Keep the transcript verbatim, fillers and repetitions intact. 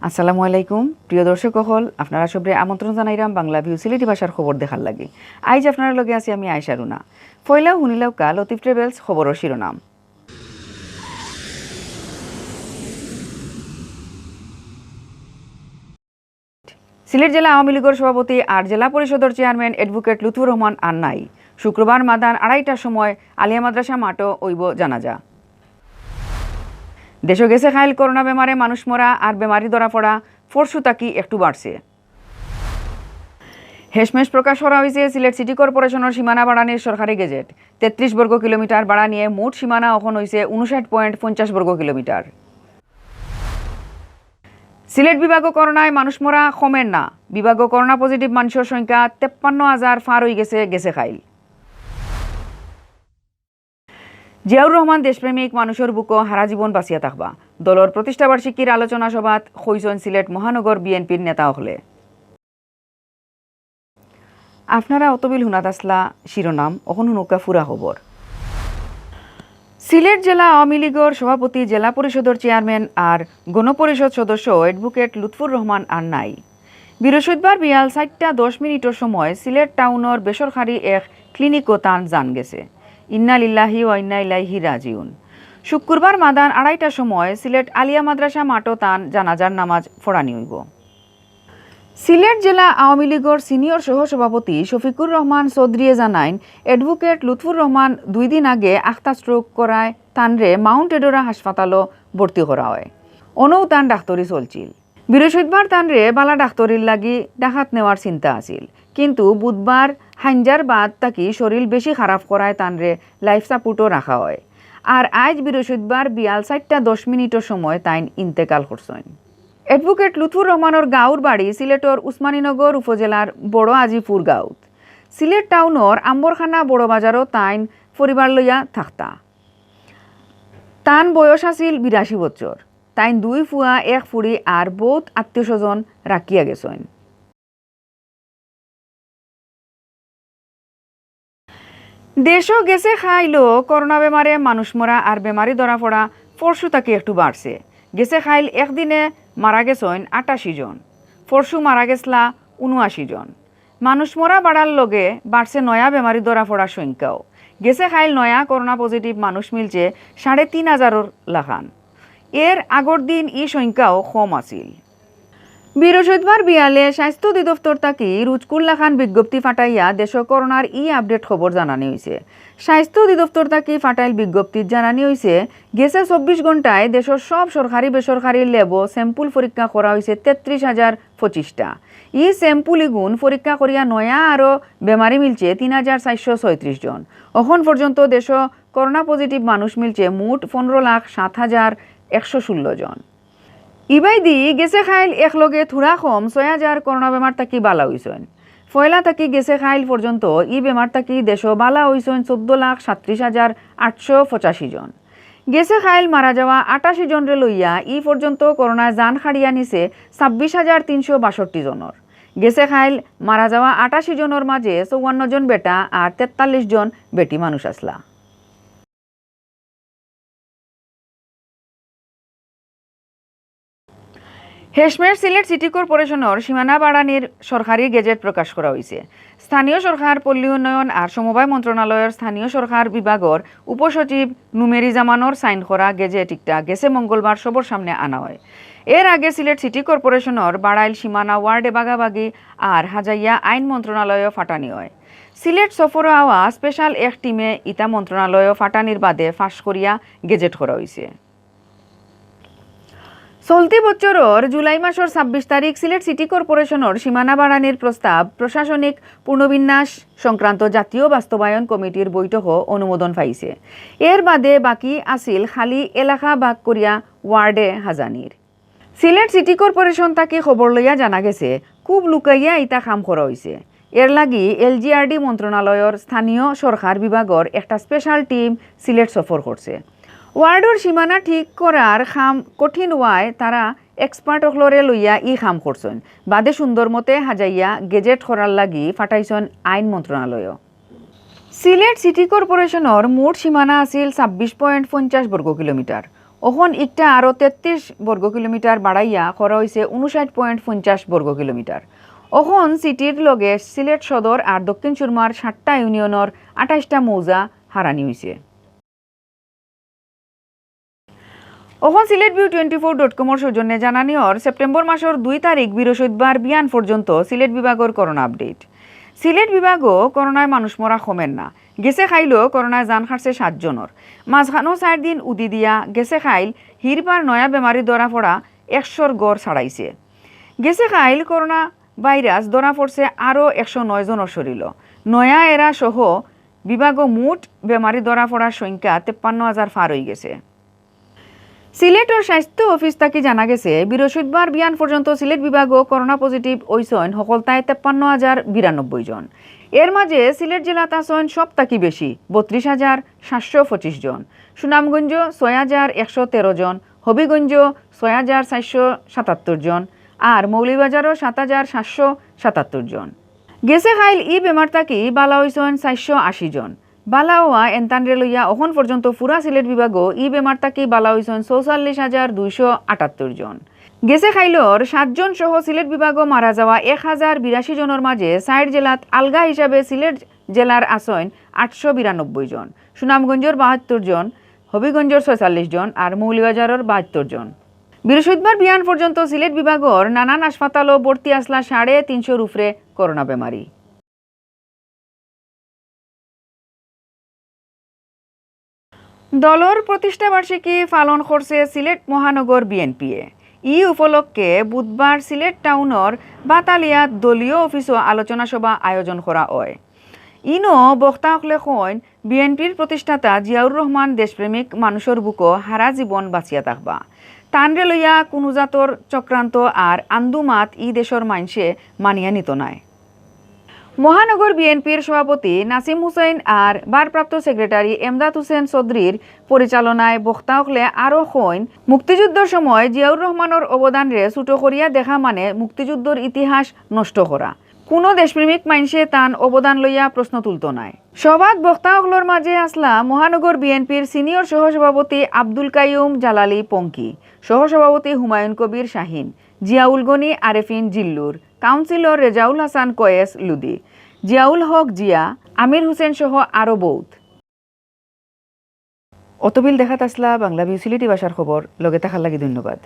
আসসালামু আলাইকুম। প্রিয় দর্শক অকল, আপনারা সবরে আমন্ত্রণ জানাইরাম বাংলা ভিউ সিলেটি ভাষার খবর দেখার লাগি। আইজ আপনারার লগে আছি আমি আয়েশা রুনা। পয়লাউ হুনিলাউক্কা লতিফ ট্রাভেলস খবরর শিরোনাম। সিলেট জেলা আওয়ামী লীগর সভাপতি আর জেলা পরিষদর চেয়ারম্যান অ্যাডভোকেট লুৎফুর রহমান আর নাই। শুক্রবার মাদান আড়াইটার সময় আলিয়া মাদ্রাসা মাঠো অইবো জানাজা। দেশো গেছে কাইল করোনা বেমারে মানুষ মরা আর বেমারি ধরা পড়া পরশু থাকি একটু বাড়ছে। হেশমেশ প্রকাশ করা অইছে সিলেট সিটি কর্পোরেশনর সীমানা বাড়ানির সরকারি গেজেট। তেত্রিশ বর্গ কিলোমিটার বাড়ানিয়ে মোট সীমানা অখন অইছে ঊনষাট point পঞ্চাশ বর্গ কিলোমিটার। সিলেট বিভাগো করোনায় মানুষ মরা কমের না। বিভাগো করোনা পজিটিভ মানষর সংখ্যা তেপ্পান্ন হাজার পার অইগেছে গেছে কাইল। জিয়াউর রহমান দেশপ্রেমিক মানষর বুকো হারা জীবন বাঁচিয়া থাকবা। দলর প্রতিষ্ঠাবার্ষিকীর আলোচনা সভাত কইছইন সিলেট মহানগর বিএনপির নেতা অকলে। আপনারা অতবিল হুনাত আছলা শিরোনাম, অখন হুনউক্কা ফুরা খবর। সিলেট জেলা আওয়ামী লীগর সভাপতি, জেলা পরিষদর চেয়ারম্যান আর গণপরিষদ সদস্য অ্যাডভোকেট লুৎফুর রহমান আর নাই। বৃহস্পতিবার বিয়াল চাইরটা দশ মিনিটর সময় সিলেট টাউনর বেসরকারি এক ক্লিনিকো তান জান গেছে। ইন্না লিল্লাহি ওয়া ইন্না ইলাইহি রাজিউন। শুক্রবার মাদান আড়াইটার সময় সিলেট আলিয়া মাদ্রাসা মাঠো তান জানাজার নামাজ পড়ানি অইবো। সিলেট জেলা আওয়ামী লীগর সিনিয়র সহসভাপতি শফিকুর রহমান চৌধুরীয়ে জানাইন, অ্যাডভোকেট লুৎফুর রহমান দুই দিন আগে আখতা স্ট্রোক করায় তানরে মাউন্ট এডোরা হাসপাতালো ভর্তি করা অয়। অনউ তান ডাক্তরি চলছিল। বৃহস্পতিবার তানরে বালা ডাক্তরির লাগি ঢাকাত নেওয়ার চিন্তা আছিল, কিন্তু বুধবার হাইঞ্জার বাদ থাকি শরীর বেশি খারাপ করায় তানরে লাইফ সাপোর্টো রাখা অয়। আর আইজ বৃহস্পতিবার বিয়াল চাইরটা দশ মিনিটর সময় তাইন ইন্তেকাল করছইন। অ্যাডভোকেট লুৎফুর রহমানর গাঁওর বাড়ি সিলেটর উসমানীনগর উপজেলার বড় আজিপুর গাঁওত। সিলেট টাউনর আম্বরখানা বড় বাজারো তাইন পরিবার লইয়া থাকতা। তান বয়স আছিল বিরাশি বছর। তাইন দুই ফুয়া, এক ফুড়ি আর বউত আত্মীয় স্বজন রাখিয়া গেছইন। দেশো গেছে কাইলো করোনা বেমারে মানুষ মরা আর বেমারি ধরা পড়া পরশু থাকি একটু বাড়ছে। গেছে কাইল একদিনে মারা গেছইন আটাশি জন, পরশু মারা গেছলা ঊনআশি জন। মানুষ মরা বাড়ার লগে বাড়ছে নয়া বেমারি ধরা পড়ার সংখ্যাও। গেছে কাইল নয়া করোনা পজিটিভ মানুষ মিলছে সাড়ে তিন হাজারর লাখান। এর আগর দিন ই সংখ্যাও কম আছিল। বৃহস্পতিবার বিয়ালে স্বাস্থ্য অধিদপ্তর থাকি রুজকুর লাখান বিজ্ঞপ্তি ফাটাইয়া দেশো করোনার ই আপডেট খবর জানানি অইছে। স্বাস্থ্য অধিদপ্তর থাকি ফাটাইল বিজ্ঞপ্তিত জানানি অইছে, গেছে চব্বিশ ঘন্টায় দেশর সব সরকারি বেসরকারি ল্যাবো স্যাম্পল পরীক্ষা করা অইছে তেত্রিশ হাজার পঁচিশটা। ই স্যাম্পল ইগুন পরীক্ষা করিয়া নয়া আরো বেমারি মিলছে তিন হাজার চারশো ছয়ত্রিশ জন। অখন পর্যন্ত দেশো করোনা পজিটিভ মানুষ মিলছে মোট পনেরো লাখ সাত হাজার একশো ষোলো জন। ইবায়দি গেছে কাইল একলগে থুড়া কম ছয় হাজার করোনা বেমার থাকি বালা অইছইন। পয়লা থাকি গেছে কাইল পর্যন্ত ই বেমার থাকি দেশো বালা অইছইন চৌদ্দ লাখ সাতত্রিশ হাজার আটশো পঁচাশি জন। গেছে কাইল মারা যাওয়া আটাশি জনরে লইয়া ই পর্যন্ত করোনায় জান কাড়িয়া নিছে ছাব্বিশ হাজার তিনশো বাষট্টি জনর। গেছে কাইল মারা যাওয়া আটাশি জনর মাঝে চৌয়ান্ন জন বেটা আর তেতাল্লিশ জন বেটি মানুষ আছলা। হেশমেশ সিলেট সিটি কর্পোরেশনর সীমানা বাড়ানির সরকারি গেজেট প্রকাশ করা অইছে। স্থানীয় সরকার, পল্লী উন্নয়ন আর সমবায় মন্ত্রণালয়র স্থানীয় সরকার বিভাগর উপসচিব নুমেরি জামানর সাইন করা গেজেট একটা গেছে মঙ্গলবার সবর সামনে আনা অয়। এর আগে সিলেট সিটি কর্পোরেশনর বাড়াইল সীমানা ওয়ার্ডে ভাগাভাগি আর হাজাইয়া আইন মন্ত্রণালয়ও ফাটানি অয়। সিলেট সফরো আওয়া স্পেশাল এক টিমে ইতা মন্ত্রণালয়ও ফাটানির বাদে ফাঁস করিয়া গেজেট করা অইছে। চলতি বছরর জুলাই মাসর ছাব্বিশ তারিখ সিলেট সিটি কর্পোরেশনর সীমানা বাড়ানির প্রস্তাব প্রশাসনিক পুনর্বিন্যাস সংক্রান্ত জাতীয় বাস্তবায়ন কমিটির বৈঠকও অনুমোদন পাইছে। এর বাদে বাকি আছিল খালি এলাকা ভাগ করিয়া ওয়ার্ডে হাজানির। সিলেট সিটি কর্পোরেশন থাকি খবর লইয়া জানা গেছে, খুব লুকাইয়া ইতা কাম করা অইছে। এর লাগি এলজিআরডি মন্ত্রণালয়র স্থানীয় সরকার বিভাগর একটা স্পেশাল টিম সিলেট সফর করছে। ওয়ার্ডর সীমানা ঠিক করার কাম কঠিন অওয়ায় তারা এক্সপার্ট অকলরে লইয়া ই কাম করছইন। বাদে সুন্দর মতে হাজাইয়া গেজেট করার লাগি ফাটাইছইন আইন মন্ত্রণালয়ও। সিলেট সিটি কর্পোরেশনর মোট সীমানা আছিল ছাব্বিশ পয়েন্ট পঞ্চাশ বর্গ কিলোমিটার। অখন ইকটা আরও তেত্রিশ বর্গ কিলোমিটার বাড়াইয়া করা অইছে ঊনষাট point পঞ্চাশ বর্গ কিলোমিটার। অখন সিটির লগে সিলেট সদর আর দক্ষিণ সুরমার সাতটা ইউনিয়নর আঠাইশটা মৌজা হারানি অইছে। অখন Sylhet view twenty four dot com-র সৌজন্যে জানানি অর, সেপ্টেম্বর মাসর দুই তারিখ বৃহস্পতিবার বিয়ান পর্যন্ত সিলেট বিভাগর করোনা আপডেট। সিলেট বিভাগও করোনায় মানুষ মরা কমের না। গেছে কাইলও করোনায় জান হারছে সাতজনর। মাঝখানো চাইর দিন উদি দিয়া গেছে কাইল হিরবার নয়া বেমারি ধরা পড়া একশোর গড় ছাড়াইছে। গেছে কাইল করোনা ভাইরাস ধরা পড়ছে আরও একশো নয় জনর শরীরও। নয়া এরা সহ বিভাগও মোট বেমারি ধরা পড়ার সংখ্যা তেপ্পান্ন হাজার পার অইগেছে। সিলেটর স্বাস্থ্য অফিস থাকি জানা গেছে, বৃহস্পতিবার বিয়ান পর্যন্ত সিলেট বিভাগও করোনা পজিটিভ অইছইন হকলতায় তেপ্পান্ন হাজার বিরানব্বই জন। এর মাঝে সিলেট জেলাত আছইন সব থাকি বেশি, বত্রিশ হাজার সাতশো পঁচিশ জন। সুনামগঞ্জ ছয় হাজার একশো তেরো জন, হবিগঞ্জ ছয় হাজার চারশো সাতাত্তর জন, আর মৌলভীবাজারও সাত হাজার সাতশো সাতাত্তর জন। গেছে কাইল ই বেমার থাকি বালা অইছইন চারশো আশি জন। বালা অওয়া এনতানরে লইয়া অখন পর্যন্ত পুরা সিলেট বিভাগও ই বেমার থাকি বালা অইছইন চৌচল্লিশ হাজার দুইশো আটাত্তর জন। গেছে কাইলর সাতজন সহ সিলেট বিভাগও মারা যাওয়া এক হাজার বিরাশি জনর মাঝে চাইর জেলাত আলগা হিসাবে সিলেট জেলার আছইন আটশো বিরানব্বই জন, সুনামগঞ্জর বাহাত্তর জন, হবিগঞ্জর ছয়চল্লিশ জন আর মৌলভীবাজারর বাহাত্তর জন। বৃহস্পতিবার বিয়ান পর্যন্ত সিলেট বিভাগর নানান হাসপাতালও ভর্তি আছলা সাড়ে তিনশোর উপরে করোনা বেমারি। দলর প্রতিষ্ঠাবার্ষিকী পালন করছে সিলেট মহানগর বিএনপিয়ে। ই উপলক্ষে বুধবার সিলেট টাউনর বাতালিয়াত দলীয় অফিসও আলোচনা সভা আয়োজন করা অয়। ইনো বক্তা অকলে কইন, বিএনপির প্রতিষ্ঠাতা জিয়াউর রহমান দেশপ্রেমিক মানুষর বুকো হারা জীবন বাঁচিয়া থাকবা। তানরে লইয়া কুনু জাতর চক্রান্ত আর আন্দুমাত ই দেশর মাইনষে মানিয়া নিতো নায়। মহানগর বিএনপির সভাপতি নাসিম হুসেন আর ভারপ্রাপ্ত সেক্রেটারি এমদাদ হুসেন চৌধুরীর পরিচালনায় বক্তা অকলে আরও কইন, মুক্তিযুদ্ধর সময় জিয়াউর রহমানর অবদানরে ছুটো করিয়া দেখা মানে মুক্তিযুদ্ধর ইতিহাস নষ্ট করা। কুনু দেশপ্রেমিক মাইনষে তান অবদান লইয়া প্রশ্ন তুলতো নায়। সভাত বক্তা অকলর মাঝে আছলা মহানগর বিএনপির সিনিয়র সহসভাপতি আব্দুল কাইয়ুম জালালি পঙ্কি, সহসভাপতি হুমায়ুন কবির শাহিন, জিয়াউল গনি আরেফিন জিল্লুর, কাউন্সিলর রেজাউল হাসান কয়েস লুদি, জিয়াউল হক জিয়া, আমির হুসেন সহ আরও বউত। অতবিল দেখাত আছলা বাংলা ভিউ সিলেটি ভাষার খবর, লগে থাকার লাগি ধন্যবাদ।